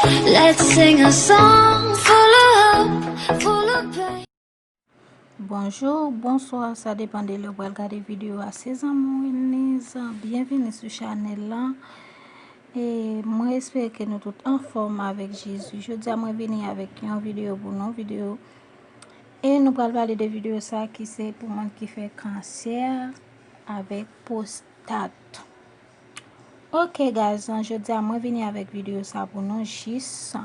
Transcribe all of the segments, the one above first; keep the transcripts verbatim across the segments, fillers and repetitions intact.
Let's sing a song full of hope, full of pain. Bonjou, bonswa, sa depann de lè w pral gade videyo a. Se zanmi w Niz, byenvini sou chanèl lan. E mwen espere ke nou tout anfòm avèk Jezi. Jodi a mwen vini avèk yon videyo pou nou, videyo. E nou pral pale de videyo sa ki se pou moun ki fè kansè avèk pwostat. Ok guys, jodi a mwen vini avèk videyo sa pou nou jis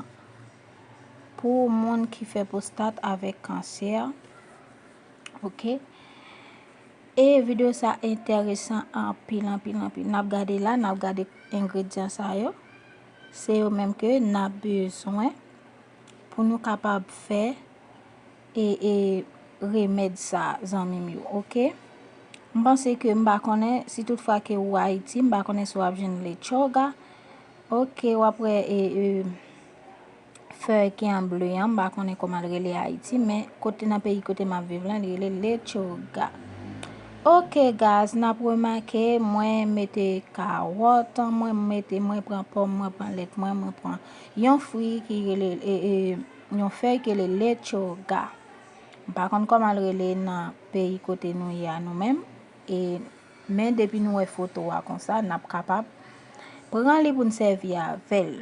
pou moun ki fè pwostat avèk kansè. Ok. E videyo sa enteresan anpil, anpil, anpil. N ap gade la, n ap gade engredyan sa yo. Se yo menm ke n ap bezwen pou nou kapab fè e, e remèd sa, zanmi m yo, ok? M panse ke m pa konnen si toutfwa ke ou Ayiti, m pa konnen si w ap jwenn lechoga. Ok, w ap wè e, e, fèy ki an ble an, m pa konnen kòman l rele Ayiti, men kote nan peyi kote m ap viv lan, li rele lechoga. Ok, guys, n ap remake, mwen mete kawòt, mwen mete, mwen pran pòm, mwen pran lèt mwen, mwen pran yon fwi ki rele, e, e, yon fèy ki rele lechoga. M pa konn kòman l rele nan peyi kote nou ye a nou menm, e, men depi nou wè foto a konsa, n ap kapab pran li pou n sèvi avè l.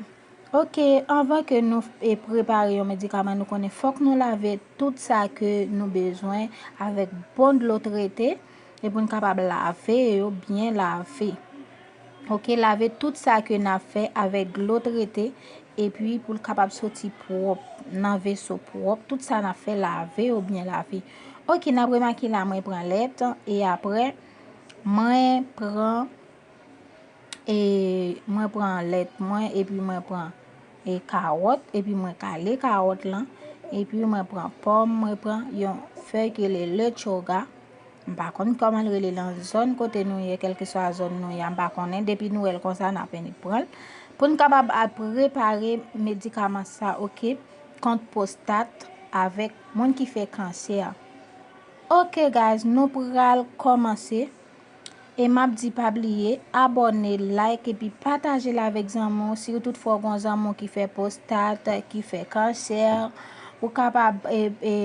Ok, anvan ke nou e prepare yon medikaman, nou konnen fòk nou lave tout sa ke nou bezwen avèk bon dlo trete, e pou n kapab lave yo, byen lave. Ok, lave tout sa ke n ap fè avèk dlo trete, epi pou l kapab soti pwòp, nan veso pwòp, tout sa n ap fè, lave yo, byen lave. Ok, n ap remake la, mwen pran lèt, e apre, mwen pran e mwen pran lèt mwen, epi mwen pran e kawòt, epi mwen kale kawòt lan, epi mwen pran pòm, mwen pran yon fèy ki rele lechoga. M pa konn kòman l rele nan zòn kote nou ye, kèlkeswa zòn nou ye a, m pa konnen. Depi nou wè l konsa, n ap vin pran l. Pou n kapab al prepare medikaman sa, ok, kont pwostat avèk moun ki fè kansè. Ok, guys, nou pral kòmanse. E m ap di pa bliye abòne, like epi pataje l avèk zanmi w. Si w toutfwa w gen yon zanmi w ki fè pwostat, ki fè kansè, ou kapab e, e,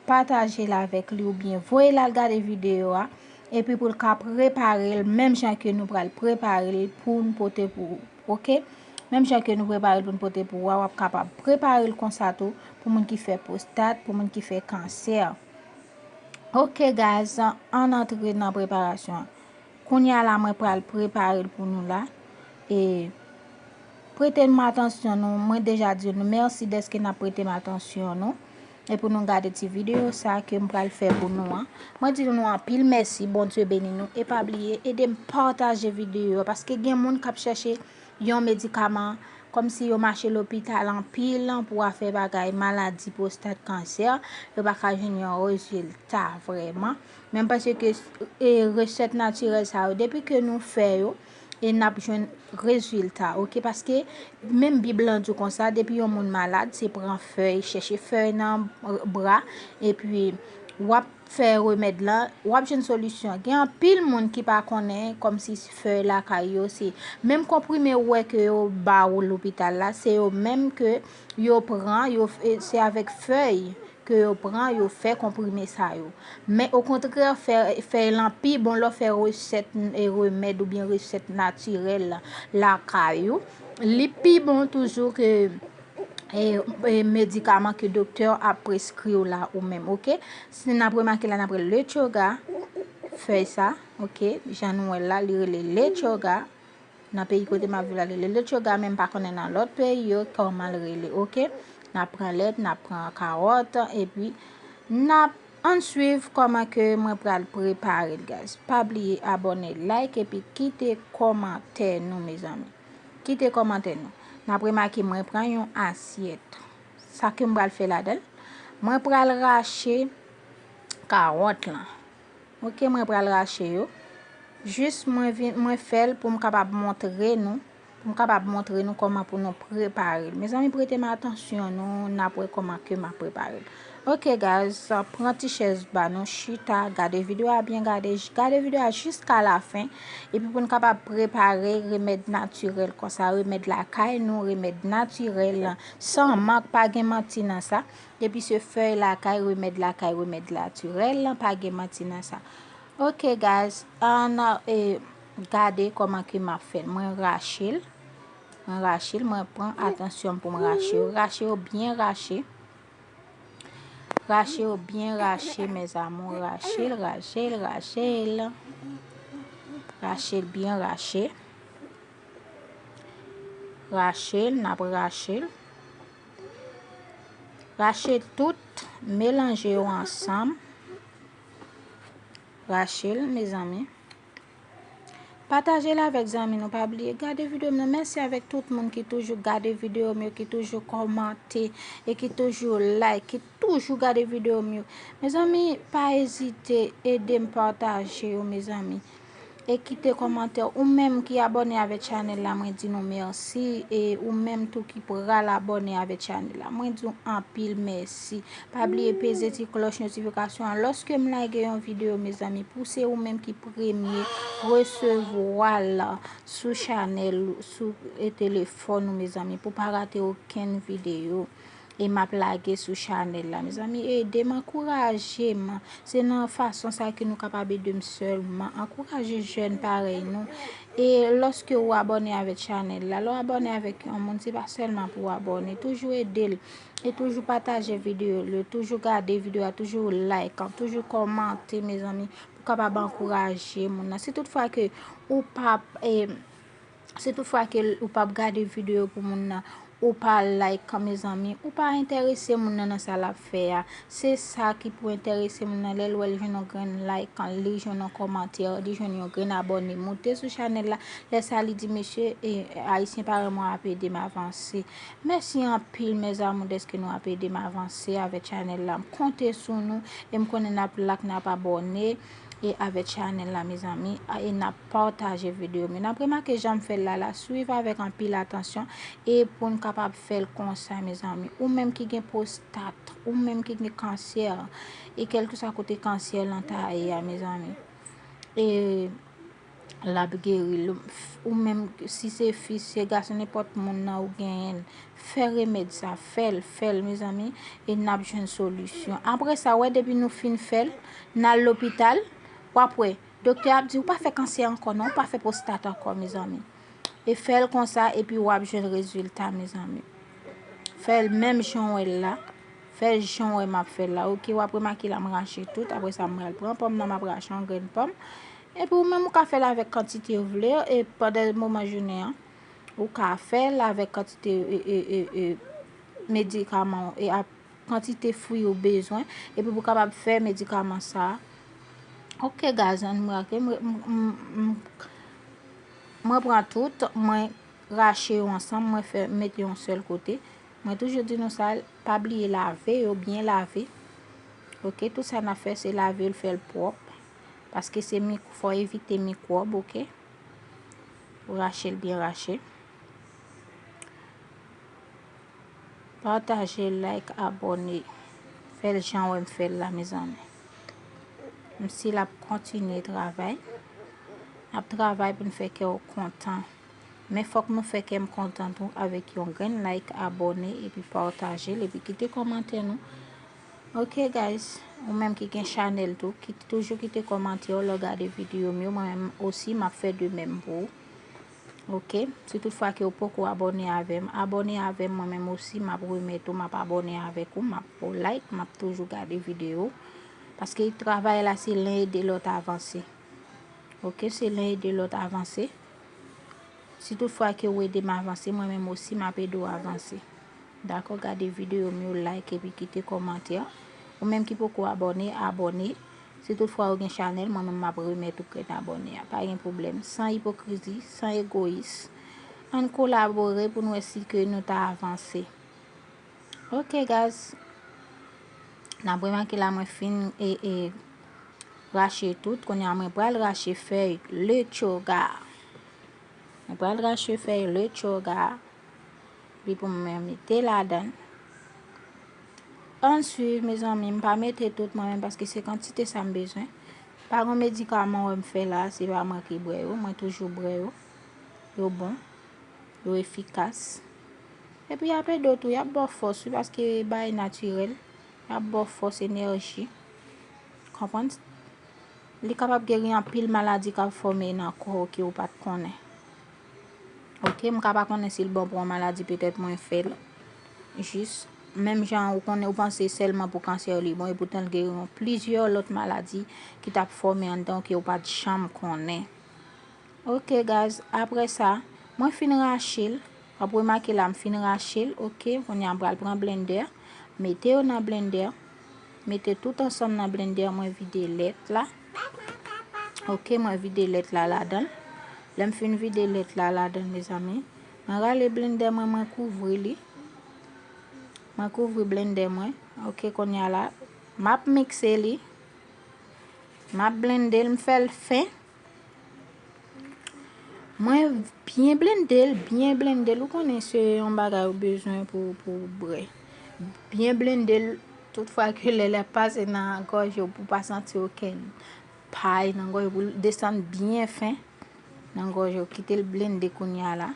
pataje l avèk li oubyen voye l al gade videyo a. Epi pou l ka prepare l menm jan ke nou pral prepare l pou n pote pou ou, ok? Menm jan ke nou prepare l pou n pote pou ou a, w ap kapab prepare l konsa tou pou moun ki fè pwostat, pou moun ki fè kansè. Ok guys, ann antre nan preparasyon an. Kounye a la mwen pral prepare l pou nou la. E prete m atansyon nou. Mwen deja di nou mèsi dèske n ap prete m atansyon nou. E pou nou gade ti videyo sa ke m pral fè pou nou an. Mwen di nou anpil mèsi, Bondye beni nou. E pa bliye, ede m pataje videyo a, paske gen moun k ap chèche yon medikaman, kòmsi yo mache lopital anpil pou afè bagay maladi pwostat, kansè, yo pa ka jwenn yon rezilta vrèman. Men m panse ke e, resèt natirèl sa yo, depi ke nou fè yo, e n ap jwenn rezilta, ok? Paske menm Bib lan di konsa, depi yon moun malad, se pran fèy, chèche fèy nan bra, epi w ap fè remèd lan, w ap jwenn solisyon. Gen anpil moun ki pa konnen kòmsi fèy lakay yo, se menm konprime ou wè ke yo ba ou lopital la, se yo menm ke yo pran, yo, e, se avèk fèy ke yo pran, yo fè konprime sa yo. Men okontrè, fè, fèy lan pi bon lè w fè resèt, e, remèd oubyen resèt natirèl lakay ou. Li pi bon toujou ke e, e medikaman ke doktè ap preskri w la ou menm, ok? Si n ap remake la, n ap rele lechoga, fèy sa, ok? Jan nou wè l la, li rele lechoga. Nan peyi kote m ap viv la, li rele lechoga, men m pa konnen nan lòt peyi yo kòman l rele, ok? N ap pran lèt, n ap pran kawòt, epi n ap, ann swiv kòman ke mwen pral prepare l, guys. Pa bliye abòne, like, epi kite kòmantè nou, mezanmi. Kite kòmantè nou. N ap remake mwen pran yon asyèt. Sa ke m pral fè ladan l, mwen pral rache kawòt lan. Ok, mwen pral rache yo. Jis mwen vin, mwen fè l pou m kapab montre nou, pou m kapab montre nou kòman pou nou prepare l. Mezanmi, prete m atansyon nou, n ap wè kòman ke m ap prepare l. Ok guys, pran ti chèz ba nou chita, gade videyo a byen, gade, gade videyo a jiska lafen, epi pou n kapab prepare remèd natirèl konsa, remèd lakay nou, remèd natirèl, san mank, pa gen manti nan sa. Epi se fèy lakay, remèd lakay, remèd natirèl, pa gen manti nan sa. Ok guys, ann e, gade kòman ke m ap fè l. Mwen rache l, mwen rache l, mwen pran atansyon m pou m rache yo. Rache yo byen rache. Rache yo byen rache, mes amours. Rache l, rache l, rache l. Rache l byen rache. Rache l, n ap rache l. Rache tout, melanje yo ansanm. Rache l, mezanmi. Pataje l avèk zanmi nou. Pa bliye gade videyo m nan. Mèsi avèk tout moun ki toujou gade videyo m yo, ki toujou kòmante e ki toujou like, ki toujou gade videyo m yo. Mezanmi, pa ezite ede m pataje yo, mezanmi. E kite kòmantè. Ou menm ki abòne avèk chanèl la, mwen di nou mèsi. E ou menm tou ki pral abòne avèk chanèl la, mwen di w anpil mèsi. Pa bliye peze ti klòch notifikasyon an. Lòske m lage yon videyo, mezanmi, pou se ou menm ki premye resevwa l sou chanèl, sou e, telefòn ou, mezanmi, pou pa rate okenn videyo. E m ap lage sou chanèl la, mezanmi, ede m, ankouraje m. Se nan fason sa ke nou kapab ede m sèlman. Ankouraje jèn parèy nou. E lòske ou abòne avèk chanèl la, lè w abòne avèk yon moun, se pa sèlman pou w abòne. Toujou ede l. E toujou pataje videyo l yo, toujou gade videyo a, toujou like, toujou kòmante, mezanmi, pou kapab ankouraje moun nan. Si toutfwa ke ou p ap, e, si toutfwa ke ou p ap gade videyo pou moun nan, ou pa like, mezanmi, ou pa enterese moun nan nan sa l ap fè a. Se sa ki pou enterese moun nan, lè l wè l jwenn yon grenn like, li jwenn yon kòmantè, li jwenn yon grenn abòne, moute sou chanèl la. Lè sa li di, mesye, e, ayisyen parèy mwen ap ede m avanse. Mèsi anpil, mes amours, dèske nou ap ede m avanse avèk chanèl la. M konte sou nou e m konnen n ap like, n ap abòne e avèk chanèl la, mezanmi, a, e n ap pataje videyo m yo. N ap remake jan m fè l la, la, swiv avèk anpil atansyon e pou n kapab fè l konsa, mezanmi. Ou menm ki gen pwostat, ou menm ki gen kansè, e kèlkeswa kote kansè lan ta ye a, mezanmi. E l ap geri l. Ou menm, si se fi, si se gason, nenpòt moun nan ou genyen l, fè remèd sa, fè l, fè l, mezanmi, e n ap jwenn solisyon. Apre sa, wè, depi nou fin fè l, n al lopital, w ap wè, doktè a ap di, ou pa fè kansè ankò, non, ou pa fè pwostat ankò, mezanmi. E fè l konsa, epi w ap jwenn rezilta, mezanmi. Fè l menm jan w wè l la. Fè l jan w wè m ap fè l la. Oke, w ap remake la, m rache tout. Apre sa, m pral pran pòm nan, m ap rache yon grenn pòm. Epi ou menm, ou ka fè l avèk kantite w vle, e pandan moman jounen an, ou ka fè l avèk kantite, e, e, e, e, medikaman w, e ap, kantite fwi ou bezwen, epi pou kapab fè medikaman sa a. Oke, guys, ann remake, mwen, m, m, m, mwen pran tout, mwen rache yo ansanm, mwen fè, mete yon sèl kote. Mwen toujou di nou sa, pa bliye lave yo, byen lave. Oke, tout sa n ap fè, se lave l, fè l pwòp. Paske se mik-, fò evite mikwòb, oke? Ou rache l byen rache. Pataje, like, abòne. Fè l jan w wè m fè l la, mezanmi. M si l ap kontinye travay. N ap travay pou n fè kè w kontan. Men fòk nou fè kè m kontan tou avèk yon grenn like, abòne, epi pataje l, epi kite kòmantè nou. Ok, guys, ou menm ki gen chanèl tou, ki toujou kite kòmantè w lè w gade videyo m yo, mwen menm osi, m ap fè de menm pou ou. Ok, si tout fwa ke w poko abòne avè m, abòne avè m, mwen menm osi, m ap remèt ou, m ap abòne avèk ou, m ap ba w like, m ap toujou gade videyo. Paske travay la, se len ede lòt avanse. Ok, se len ede lòt avanse. Si tout fwa ke w ede m avanse, mwen menm osi, m ap ede w avanse. Dakò, gade videyo m yo, like epi kite kòmantè. Ou menm ki poko abòne, abòne. Si tout fwa ou gen chanèl, mwen menm m ap remèt ou grenn abòne a. Pa gen pwoblèm. San ipokrizi, san egoyis. Ann kolabore pou n wè si ke nou ta avanse. Ok, guys. N ap remake la, mwen fin e, e, rache tout. Kounye a, mwen pral rache fèy lechoga. Mwen pral rache fèy lechoga. Epi pou mwen mete ladan l. Ann swiv, mezanmi, m pa mete tout mwen menm paske se kantite sa m bezwen. Pa gen medikaman w wè m fè la, se pa mwen ki bwè yo, mwen toujou bwè yo. Yo bon, yo efikas. Epi y ap ede w tou, y ap ba w fòs, wi, paske bagay natirèl, y ap ba w fòs, enèji. Konprann? Li kapab geri anpil maladi k ap fòme nan kò w ke w pa t konnen. Oke, m ka pa konnen si l bon pou yon maladi, petèt mwen fè l. Jis, menm jan ou konnen, ou panse sèlman pou kansè li bon, epoutan l geri yon plizyè lòt maladi ki t ap fòme anndan w ke w pa t janm konnen. Oke, guys, apre sa, mwen fin rache l. W ap remake la, m fin rache l, oke, kounye a m pral pran blendè, mete yo nan blendè, mete tout ansanm nan blendè, mwen vide lèt la. Oke, mwen vide lèt la ladan l. Lè m fin vide lèt la ladan l, mezanmi, mwen rale blendè mwen, mwen kouvri li. Mwen kouvri blendè mwen. Oke, kounye a la, m ap mikse li. M ap blende l, m fè l fen. Mwen byen blende l, byen blende l. Ou konnen se yon bagay ou bezwen pou, pou w bwè. Byen blende l, tout fwa ke lè l ap pase nan gòj ou, pou w pa santi okenn pay nan gòj ou, pou l desann byen fen nan gòj ou. Kite l blende kounye a la.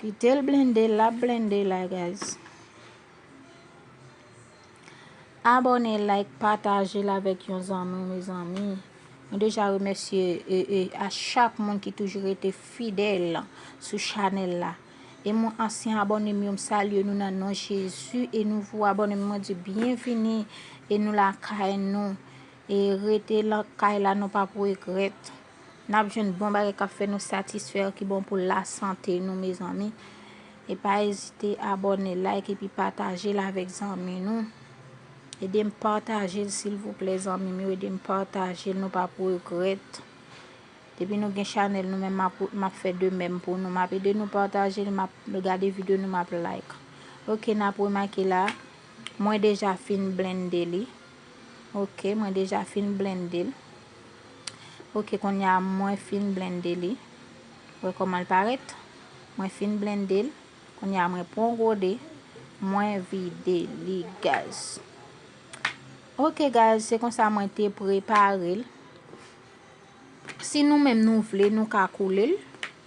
Kite l blende, l ap blende la, guys. Abòne, like, pataje l avèk yon zanmi w, mezanmi. Mwen deja remèsye, e, e, a chak moun ki toujou rete fidèl sou chanèl la. E mwen, ansyen abòne m yo, m salye nou nan non Jezi. E nouvo abòne m, mwen di byenvini. E nou lakay nou. E rete lakay la, nou p ap regrèt. N ap jwenn bon bagay k ap fè nou satisfè, ki bon pou lasante nou, mezanmi. E pa ezite abòne, like epi pataje l avèk zanmi nou. Ede m pataje l, silvouplè, zanmi m yo, ede m pataje l, nou p ap regrèt. Depi nou gen chanèl nou menm, m ap, m ap fè de menm pou nou. M ap ede nou pataje l, m ap gade videyo nou, m ap like. Oke, n ap remake la, mwen deja fin blende li. Oke, mwen deja fin blende l. Oke, kounye a mwen fin blende li. Wè kòman l parèt? Mwen fin blende l. Kounye a mwen pran gode, mwen vide li, guys. Oke, guys, se konsa mwen te prepare l. Si nou menm nou vle, nou ka koule l,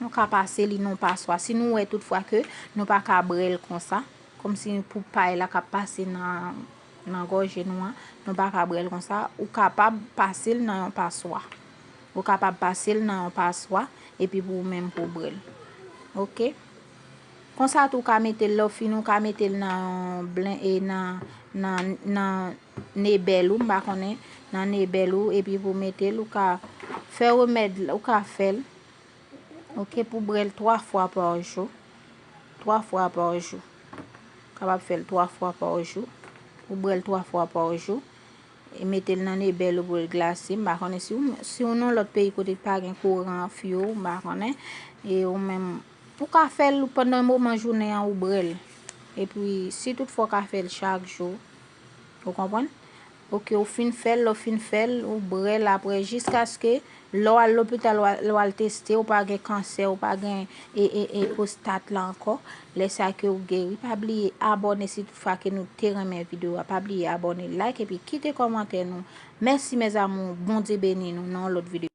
nou ka pase li nan paswa. Si nou wè toutfwa ke nou pa ka bwè l konsa, kòmsi pou pay la k ap pase nan, nan gòje nou an, nou pa ka bwè l konsa, ou kapab pase l nan yon paswa. Ou kapab pase l nan yon paswa, epi pou ou menm pou w bwè l. Oke? Konsa tou, ou ka mete l, lè w fini, ou ka mete l nan yon blen, e nan, nan, nan nebèl ou, m pa konnen, nan nebèl ou, epi pou w mete l, ou ka fè remèd la, ou ka fè l. Oke, pou bwè l twa fwa pa jou. Twa fwa pa jou. Kapab fè l twa fwa pa jou. Ou bwè l twa fwa pa jou. E mete l nan nebèl ou pou l glase. M pa konnen si w, si w nan lòt peyi kote pa gen kouran fyo, m pa konnen. E ou menm, ou ka fè l pandan moman jounen an, ou bwè l. Epi, si toutfwa w ka fè l chak jou, ou konprann? Oke, ou fin fè l, lè w fin fè l, ou bwè l apre, jiskaske lè w al lopital, w al, lè w al teste, ou pa gen kansè, ou pa gen e, e, e pwostat la ankò. Lè sa ke ou geri, pa bliye abòne si toutfwa ke nou te renmen videyo a. Pa bliye abòne, like, epi kite kòmantè nou. Mèsi, mes amours. Bondye beni nou nan yon lòt videyo.